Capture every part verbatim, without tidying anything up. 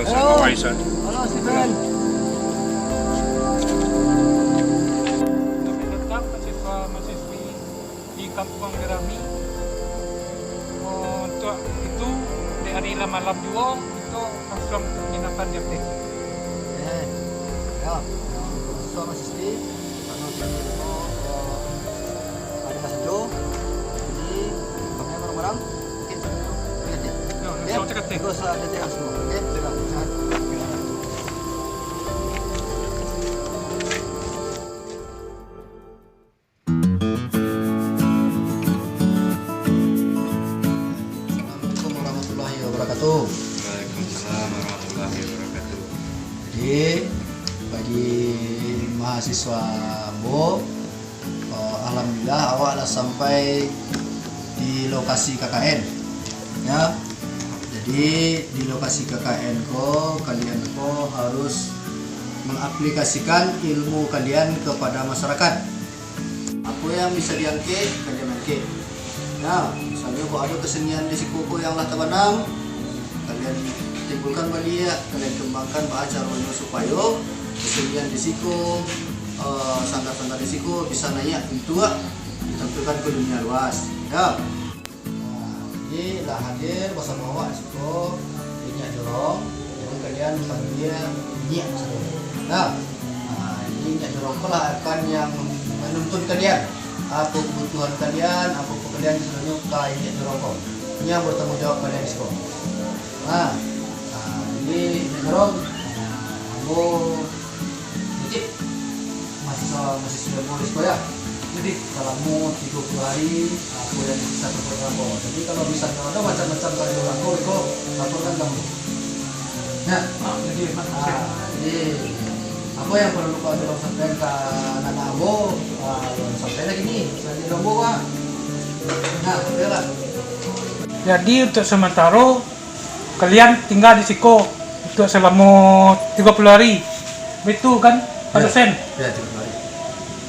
Halo. Halo, Stephen. Selamat datang, mahasiswa-mahasiswi di Kampuang Jerami. Untuk itu, di hari lah malam juo, itu langsung penginapan di hotel. Eh, ya. Mahasiswa-mahasiswi, karena kita itu, eh, hari Sabtu, jadi, kami barang-barang, oke, oke, oke. Ya, oke. Terus, eh, kita semua, oke? Sehat. Assalamualaikum warahmatullahi wabarakatuh. Waalaikumsalam warahmatullahi wabarakatuh. Jadi, bagi mahasiswa ambo, eh, alhamdulillah, awak lah sampai di lokasi K K N. Ya. Jadi, di lokasi K K N ko, kalian ko harus mengaplikasikan ilmu kalian kepada masyarakat. Apo yang bisa diangkek, kalian angkek. Nah, misalnyo kok ado kesenian di siko ko yang lah tabanam, kalian timbulkan baliak, kalian kembangkan baa caronyo supayo kesenian di siko, eh, sanggar-sanggar di siko bisa naiak untuak ditampilkan ke dunia luas. Ya. Nah, jadi lah hadir basamo awak siko Inyiak Jorong, jadi kalian panggil Inyiak sajo. Nah, nah, jadi Inyiak Jorong ko lah akan yang manuntun kalian. Apo kabutuhan kalian, apo-apo kalian sadonyo ka Inyiak Jorong ko. Inyo yang bertanggung jawab kalian di siko. Nah, nah, jadi Inyiak Jorong, nah, ambo Cik, mahasiswa, mahasiswa ambo di siko. Jadi, salamo tigo puluah hari, ah, kuliah di satu program ko. Jadi, kalau misalnyo ado macam-macam karajo urang ko, iko laporkan ka ambo. Ya. Ah, jadi, Mas, ah, jadi, apo yang paralu Pak Jorong sampaikan ka anak-anak ambo, ah, sampaikanlah kini, salanjuik ambo, Pak. Nah, sampaikanlah. Jadi, untuk sementaro, kalian tingga di siko untuak salamo tigo puluah hari. Baitu kan, Pak Dosen? Ya, tigo puluah hari.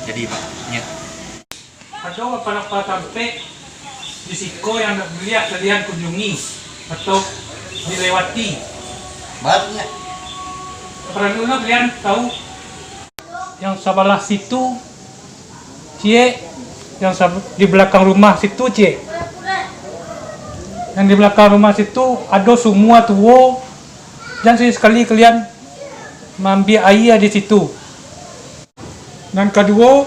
Jadi, Pak, ya. Ado babarapa tampek di siko yang ndak buliah kalian kunjungi atau dilewati? Banyak. Paralu kalian tahu. Yang sabalah situ, ciek, yang sab-, di balakang rumah situ, ciek. Yang di balakang rumah situ ado sumua tuo, jan sakali-sakali kalian maambiak aia di situ. Nan kaduo,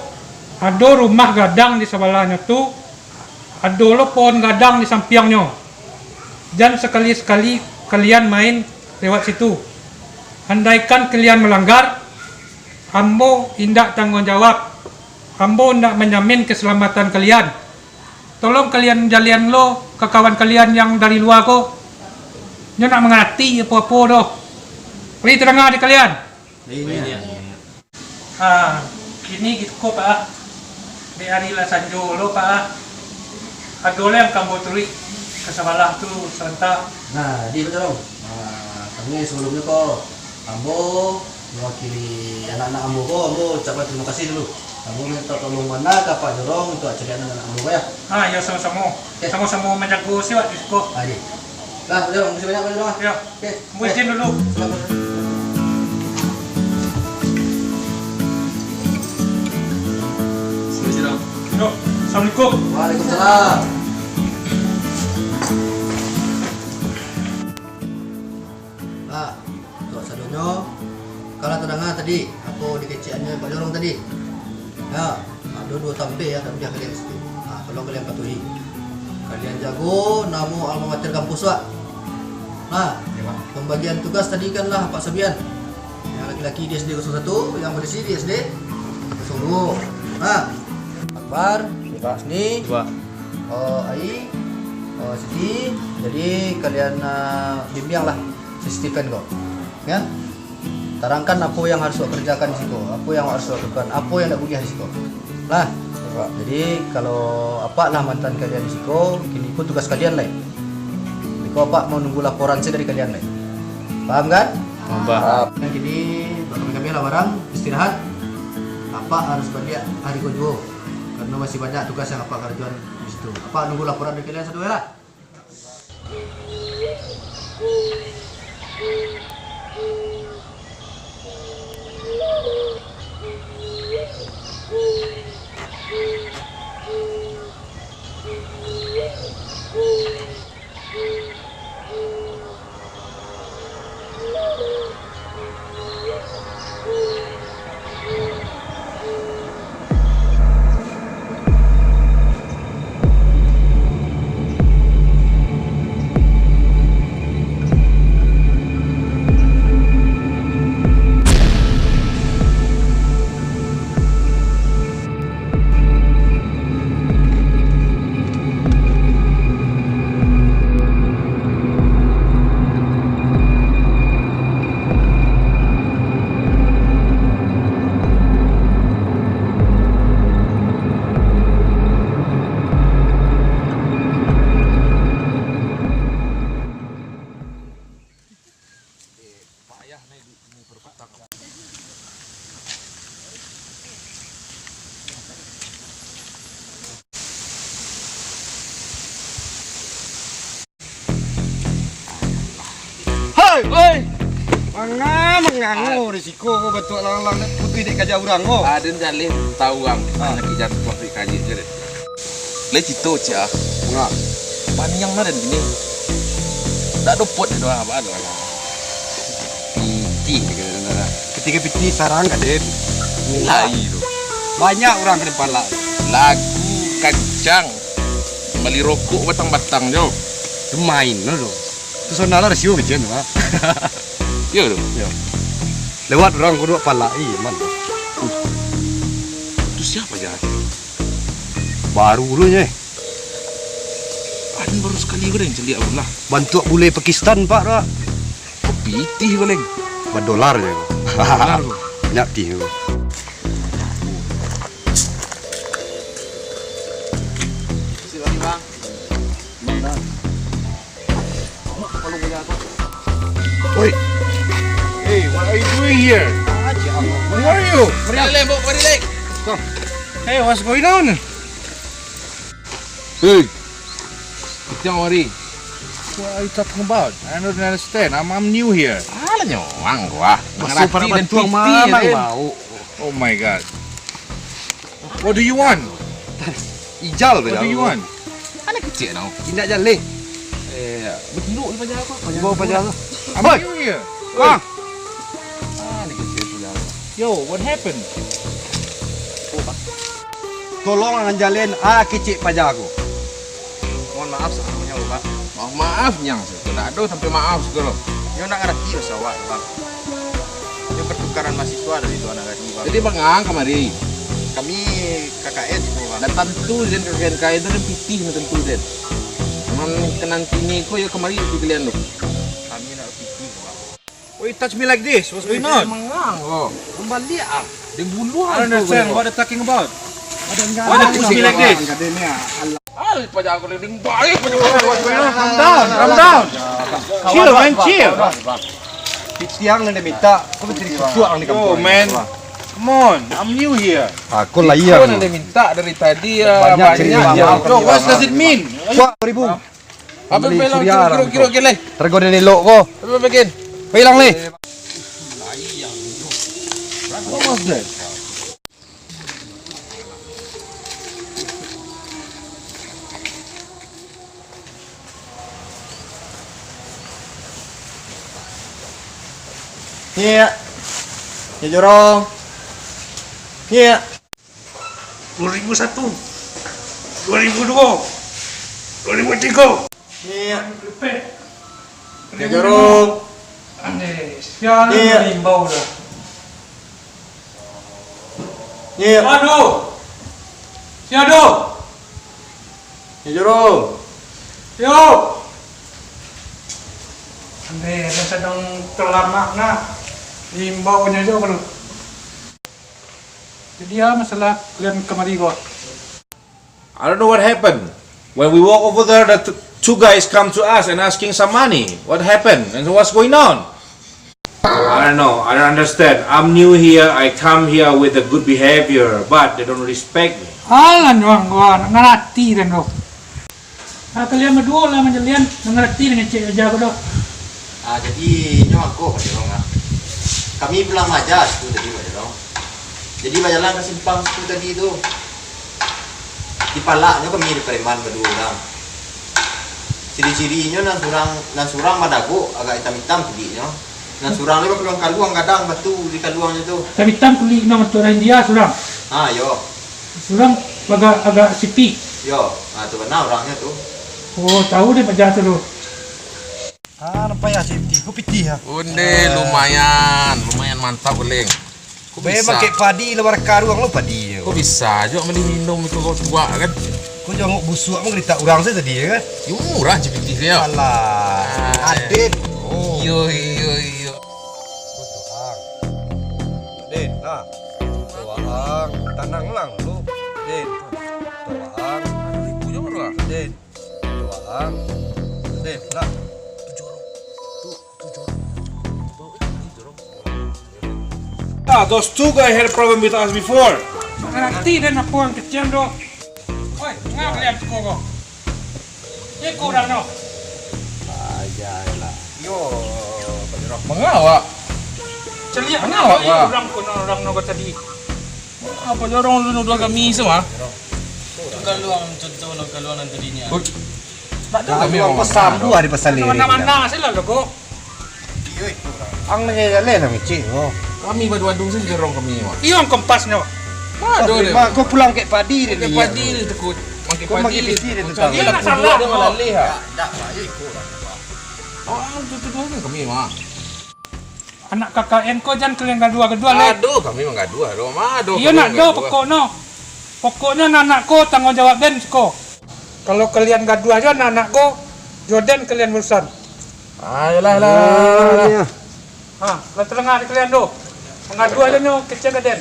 ado rumah gadang di sabalahnyo tu, ado lo pohon gadang di sampiangnyo. Jan sakali-sakali kalian main lewat situ. Andaikan kalian malanggar, ambo indak tangguang jawab. Ambo indak manjamin kasalamatan kalian. Tolong kalian jalian lo ka kawan kalian yang dari lua ko. Nyo ndak mangarati apo-apo doh. Wi, tadanga dek kalian? Iyo. Ah, kini gitu ko, Pak, ah. Dek ari lah sanjo lo, Pak, ah. Ado lah yang ka ambo turuik ka sabalah tu sabanta. Nah, jadi Pak Jorong, ah, kami sabalumnyo ko, ambo mawakili anak-anak ambo ko, ambo ucapkan tarimo kasih dulu. Ambo minta tolong bana ka Pak Jorong untuak caliak anak-anak ambo ko, yo. Ah, yo, samo-samo. Oke. Samo-samo manjago siwak di siko. Ah, jadi. Lah, Pak Jorong, makasih banyak, Pak Jorong, ah. Yo. Oke. Ambo izin dulu. Selamat. Yo, assalamualaikum. Waalaikumsalam. Nah, untuak sadonyo, kalau tadanga tadi, apo dikecekannyo Pak Jorong tadi? Nah, ado duo tampek yang ndak buliah kalian di situ. Nah, tolong kalian patuhi. Kalian jago namo almamater kampus, Pak. Nah, pambagian tugas tadi kan lah Apak sabian. Yang laki-laki di S D kosong satu, yang barisi di S D kosong duo. Nah, Akbar, Pak Husni, Pak. Eh, Ai, eh, Siti, jadi kalian, eh, bimbing lah si Stephen ko. Ya. Tarangkan apo yang harus awak karajokan di siko, apo yang awak harus awak lakukan, apo yang ndak buliah di siko. Lah. Jadi, kalau Apak lah mantan kalian di siko, kini ko tugas kalian lai. Beko Apak manunggu laporan se dari kalian lai. Paham kan? Paham, Pak. Paham. Kini, kami lah barang istirahat. Apak harus baliak hari ko juo. Karena masih banyak tugas yang Apak karajokan di situ. Apak nunggu laporan dari kalian satu lah. Hei, hei! Manga, mangango di siko ko batuak lalang-lalang, putuih dek kaja urang ko. Aden jaleh tahu ang, Ah. anak ijat konflik kaji je deh. Lai cito cak ah. Manga. Paniang lah dan kini. Tak ada pot dia doang, apa ada lah. Pitih dia kata, kata. Ketika pitih sarang ka den. Lai tu. Banyak urang kena palak. Lagu kancang. Bali rokok batang-batang jo. Tu main lo tu. Tu sonal lah rasio kecil tu, ha. Iyo tu. Iyo. Lewat urang kudu palak, ih, man. Tu siapa je? Baru dulu nye. Paling baru sakali ko den caliak ko lah. Bantuak bule Pakistan, Pak, dak? Ko pitih ko, Leng. Badolar je ko. Badolar ko. Nyak pitih ko. Oi. Hey, what are you doing here? Who are you? Leng, Leng, bawa kemari, Leng. Come. Hey, what's going on? Hey, kecang wari. What are you talking about? I don't understand. I'm, I'm new here. Alah, nyawang gua. Masuk pada bantuang malang, bau. Oh my God. What do you want? Ijal. What do you want? Anak kecil tau. Indak jaleh. Eh, bertunduk ni paja aku. Bawa paja aku. I'm new here. Wah. Anak kecil paja aku. Yo, what happened? Tolong angan jaleh, ah, kecek paja aku. Mohon maaf sebelumnya, Bapak. Maaf, maaf, nyang. Ndak ado sampai maaf sagalo. Nyo ndak ngarati basa awak tu, Bang. Nyo pertukaran mahasiswa dari luar nagari, Bang. Jadi, Bang, ang kamari? Kami K K N tu, Bang. Ndak tantu, Zen, K K N K itu, Zen, pitih, ndak tantu, Zen. Cuman, kananti ni ko, yo kamari pitih kalian tu. Kami ndak pitih, Bang. Why you touch me like this? What's going on? Mangang ko. Kembali ah. Dia bunuh I don't understand what they're talking about. Why they push me like this? Al, paja aku ni baik. Calm down, calm down. Chill, man, chill. Titiang nan dia minta, kau mencari kusuak ang di kampung. Yo, man. Come on, I'm new here. Aku lah iya. Kau nan dia minta dari tadi, ah, banyak cerita. Yo, what does it mean? Kuak ribu. Apa beli bilang suria kiro-kiro lah. Kiro-kiro gini? Tergo dan elok ko. Apa bikin? Bilang ni. What was that? Iya. Ya jorong. Iya. Dua ribu satu, dua ribu dua, dua ribu tiga. Iya. Lepek. Dia jorong. Aneh, sial. Iya. Imbau dah. Iya. Aduh. Sial doh. Dia jorong. Yo. Aneh, dia sadang talamak nah. Imbau nyo jo kalau. Jadi, ah, masalah kalian kamari ko? I don't know what happened. When we walk over there, the t-, two guys come to us and asking some money. What happened? And what's going on? I don't know. I don't understand. I'm new here. I come here with a good behavior, but they don't respect me. Alah, nyuang gua, nak ngarati dan tu. Ah, kalian baduo lah manjalian, mangarati dengan cek aja aku doh. Ah, jadi nyo angko, Pak Jorong, ah. Kami pulang maja situ tadi, Pak Jorong. Jadi bajalan ka simpang situ tadi tu. Dipalaknyo kami dek preman baduo urang. Ciri-cirinyo nan surang, nan surang badagok agak itam-itam kuliknyo. Nan surang ni bakaluang-kaluang kadang batu di kaluangnyo tu. Hitam-hitam kulik, nan macam urang India surang. Ha, yo. Surang agak, agak sipik. Yo, ha, tu bana urangnyo tu. Oh, tahu deh paja tu tu. Ah, nampak ya, sipik. Kok pitih ya? Onde, lumayan, lumayan mantap, Leng. Kok bisa? Memang kek padi lah, warga ruang lo padi je. Kok bisa jo mandi minum itu kau tuak kan? Kau jangok busuak mah gelitak urang sajo tadi ya kan? Yo murah je pitih dia. Alah, ah, aden. Oh. Iyo, iyo, iyo. Kau tuang. Den, nah. Tuang. Tanang lang lu. Den. Tuang. Ado ribu je murah. Den. Tuang. Den, nah. Ah, those two guys had a problem with us before. Mangarati den apo nan kecek tu. Oi, ngapa kalian tu kok? Iko urang tu. Ajalah. Yo, Pak Jorong. Manga awak? Caliak manga awak, Pak? Urang kono, urang nogo tadi. Apo jorong lu nuduah kami semua? Kaluang contoh no kaluang nan tadinyo. Oi. Nak ado kami kaluang pesan tu hari pasal ni. Mana-mana salah lo kok. Ang nyo jaleh lah micik ko. Kami badu-adu sajo jorong kami, Mak. Iyo ang kompas nyo. Ado deh. Mak, kau pulang kek padi deh. Kek padi deh tekut. Mangkek padi deh. Kau mangkek padi deh. Iyo lah salah. Dak, Pak. Iyo iko lah, Pak. Awak ang tuduah kami, Mak. Anak K K N ko jan kalian gaduah-gaduah lai. Aduh, kami manggaduah doh, mah aduh. Iyo kami nak doh manggaduah. Pokoknyo. Pokoknyo anak ko tangguang jawab den ko. Kalau kalian gaduah jo anak-anak ko, jo den kalian urusan. Ah, iyolah, iyolah, iyolah, iyolah. Ha, lah talangah di kalian tu. Manggaduah jo nyo kecek ka den.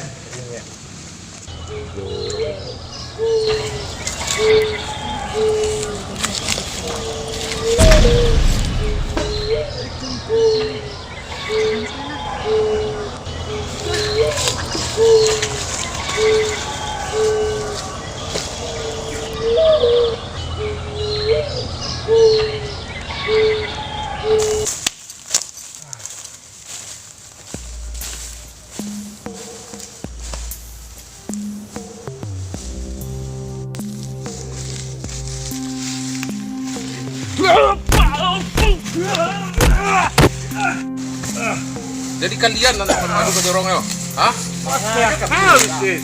Jadi kalian nan madu ka jorong yo? Hah? What the hell is this?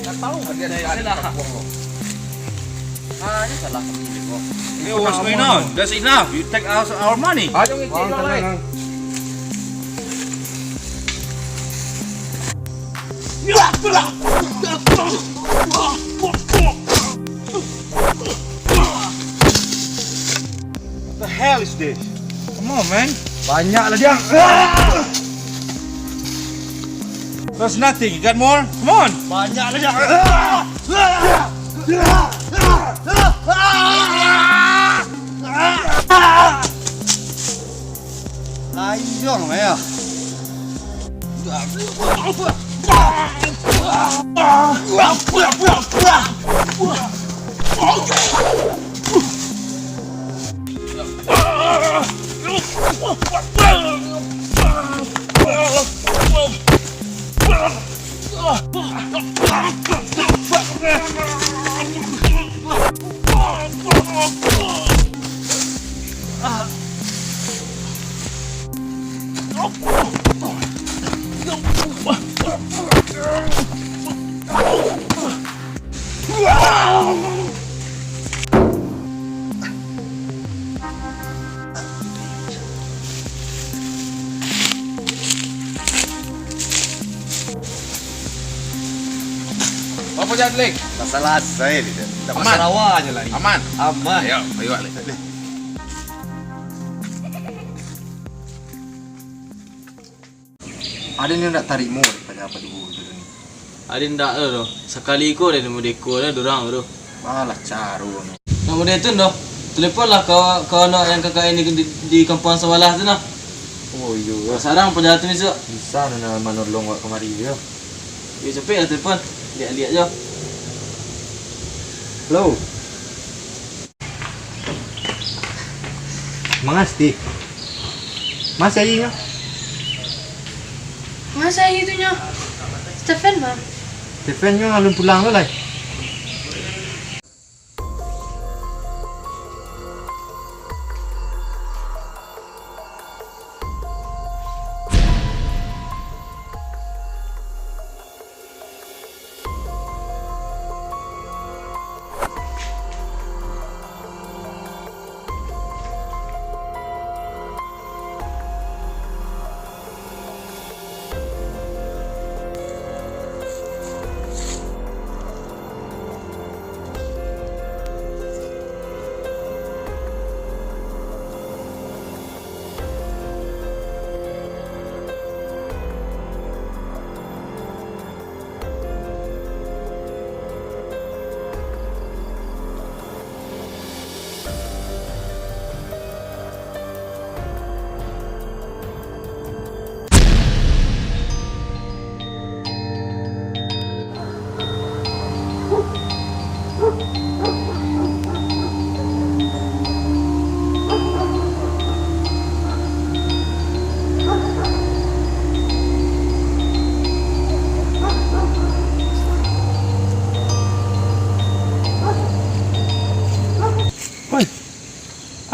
Kalian cari kapuang lo. Ah, ini salah kami ni, bro. Yo, what's going on? That's enough. You take out our money. Ayo ngisi uang lain. The hell is this? Come on, man. Banyak lah dia. That's nothing. You got more? Come on. Banyak lah dia. Lain jong, ya. Apa jadi, Lek? Masalah saya ni, dah. Aman. Masalah awak je lah ni. Aman. Aman. Ayo, ayo, Lek. Aden ni ndak tarimo dek paja padi buruak tu ni. Aden ndak ado doh. Sakali ko den mudeko doh durang tu. Malah caro ni. Nak mode tu doh. Teleponlah ka, ka anak yang kakak ini di, di kampung sabalah tu nah. Oh iyo. Sarang paja tu isuak. Bisa nan manolong awak kamari yo. Yo capek lah telepon. Liak-liak jo. Halo. Mangasti. Masih ayi nyo? Masih ayi tu nyo. Stephen mah. Stephen nyo alun pulang tu lai.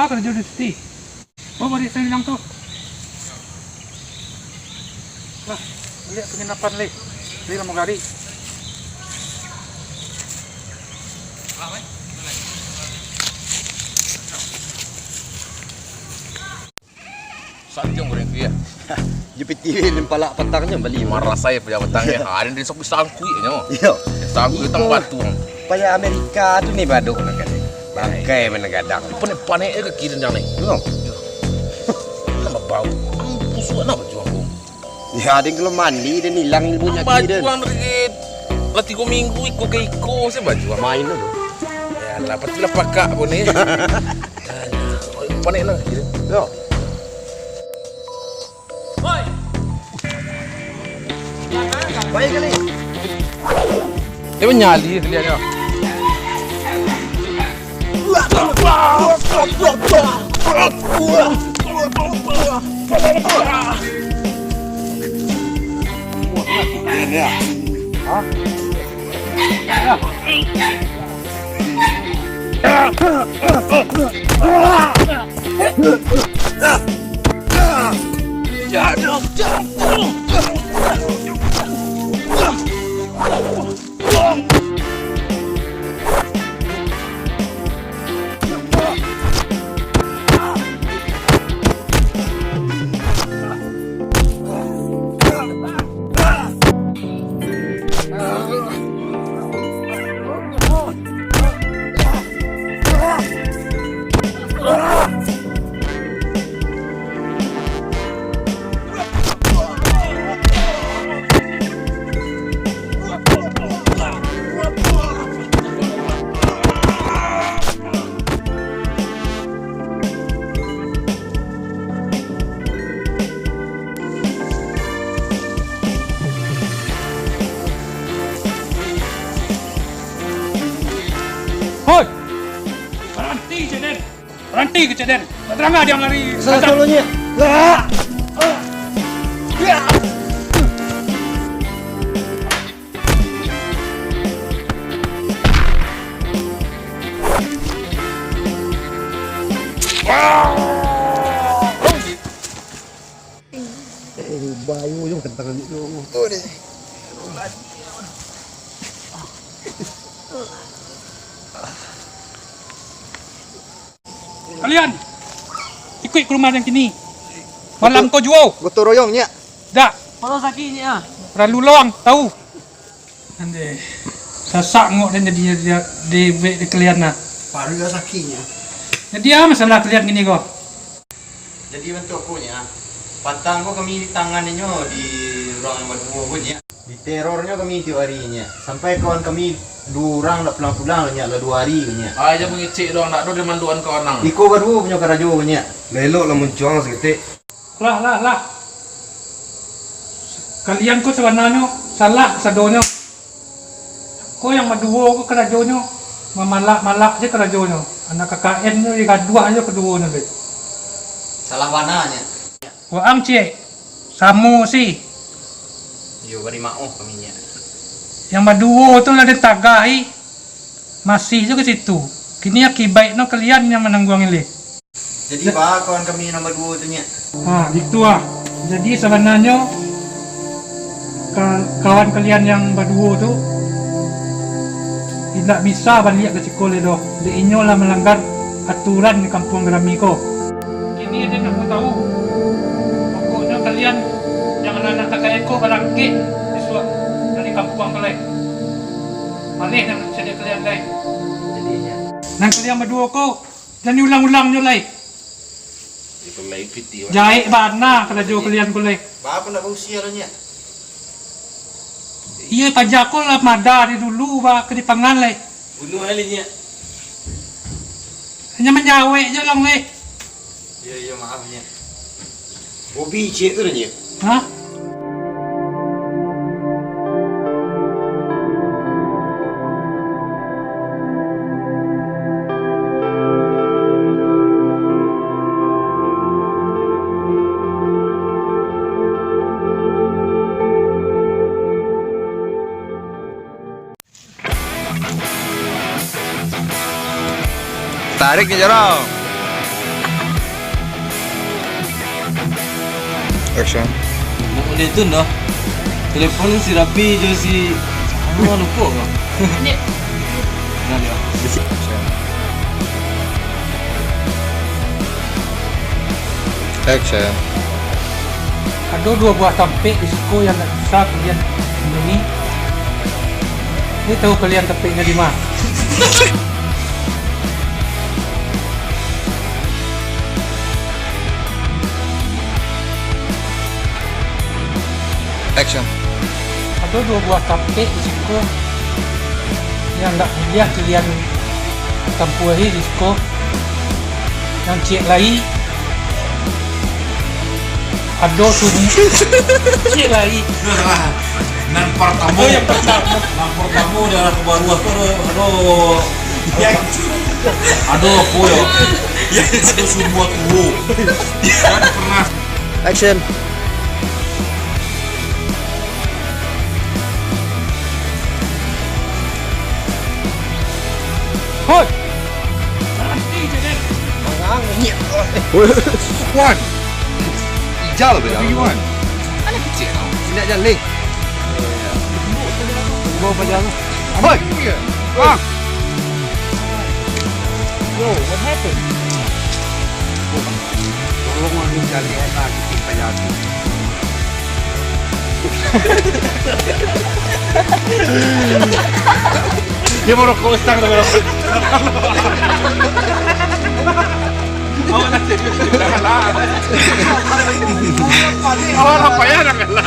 Karajo di siti. Bawa baliak salilang tu. Lah, baliak panginapan lai. Lai lamo gari. Santiang goreng tu, ya. Di piti lempalak patangnyo bali. Marasai pajak patangnyo. Ado di sangkuik-sangkuiknyo. Iyo. Sangkuik utang batuang. Pajak Amerika tu ni badok nak kali. Bangkai managadang. Panek-panek ka kiri jang ni. Iyo. Lah babau. Ang busuak nak baju aku. Ya, den kalau mandi, den hilang ilmu nyaki den. Baju ang dari lah tigo minggu, iko ka iko, saya baju ang. Main dulu. Ya lah, pasti lah pakak pun ni. Panek lah, gitu. Yo. Baik kali. Dia menyali kalian ya. Ini ya. Hah? Hoi! Baranti, cek den! Baranti kecek den! Batarangah diang lari! Salah solonya! Ah! Ah! Ya! Eh, bayu jo kentang ni tu. Kalian ikuik ka rumah nan kini. Malam ko juo. Gotong royong, Nyak. Dak. Palo sakik, Nyak. Paralu lawang, tahu. Ande. Sasak ngok den jadi, jadi, dek kalian nah. Paruik lah sakik, Nyak. Jadi ah, masalah kalian kini ko? Jadi bantuak ko, Nyak. Patang ko kami ditangannyo di urang nan baduo ko, Nyak. Diterornyo kami tiok hari, Nyak. Sampai kawan kami duo urang dak pulang-pulang, Nyak, lah duo hari, Nyak. Ai, jan mangecek doang, dak ado den mandoan kawan ang. Iko baduo punyo karajo, Nyak. Lah elok lah muncuang saketek. Lah, lah, lah. Kalian ko sabananyo salah kasadonyo. Ko yang baduo ko karajonyo, mamalak-malak se karajonyo. Anak K K N tu digaduah se kaduonyo deh. Salah bana, Nyak. Waang ciek, samo se. Iyo, bari maoh kami, Nyak. Yang baduo tu lah den tagahi, masih jo ka situ. Kini akibaiknyo kalian yang manangguang ileh. Jadi, baa kawan kami nan baduo tu, Nyak? Ha, gitu ah. Jadi, sabananyo, ka-, kawan kalian yang baduo tu, indak bisa baliak ka siko lai doh. Dek inyo lah malanggar aturan di kampuang kami ko. Kini den nak tahu. Pokoknyo kalian jangan anak takah iko barangkek isuak dari kampuang ko lai. Maleh nan bisa dek kalian lai. Jadi, Nyak. Nan kalian baduo ko, jan diulang-ulangnyo lai. Itu lai piti, Wan. Jahek bana karajo kalian ko lai. Baa ndak bausia lo, Nyak? Iyo, paja ko lah mada dari dulu, ba, ka dipangan lai. Bunuah lai, Nyak. Hanyo manjawek jo lang lai. Iyo, iyo, maaf, Nyak. Bobi ciek tu, Nyak. Hah? Tarik je jorong. Action. Nak boleh tu dah. Telepon si Rabi jo si, ah, lupa kau. Dah, dah. Action. Ado duo buah tampek di siko yang agak susah kalian sambunyi. Ni tahu kalian tampeknyo di ma? Action. Ado duo buah tampek di siko yang ndak buliah kalian tampuahi di siko. Yang ciek lai, ado sum-, ciek lai. Nan partamo. Oh, yang partamo. Nan partamo daerah Kabaruah tu ado, ado, ado apo yo? Ado sumua tuo. Kan pernah. Action. Hoi! Wan! Ijal be. Wan! Anak kecil tau. Indak jaleh. Bawa paja tu. Hoi! Bang! Yo, what happened? Tolong lah, ni cari enak, kita payah tu. Dia merokok, Ustaz, dia merokok. Awak nak cek, janganlah. Awak nak payah, janganlah.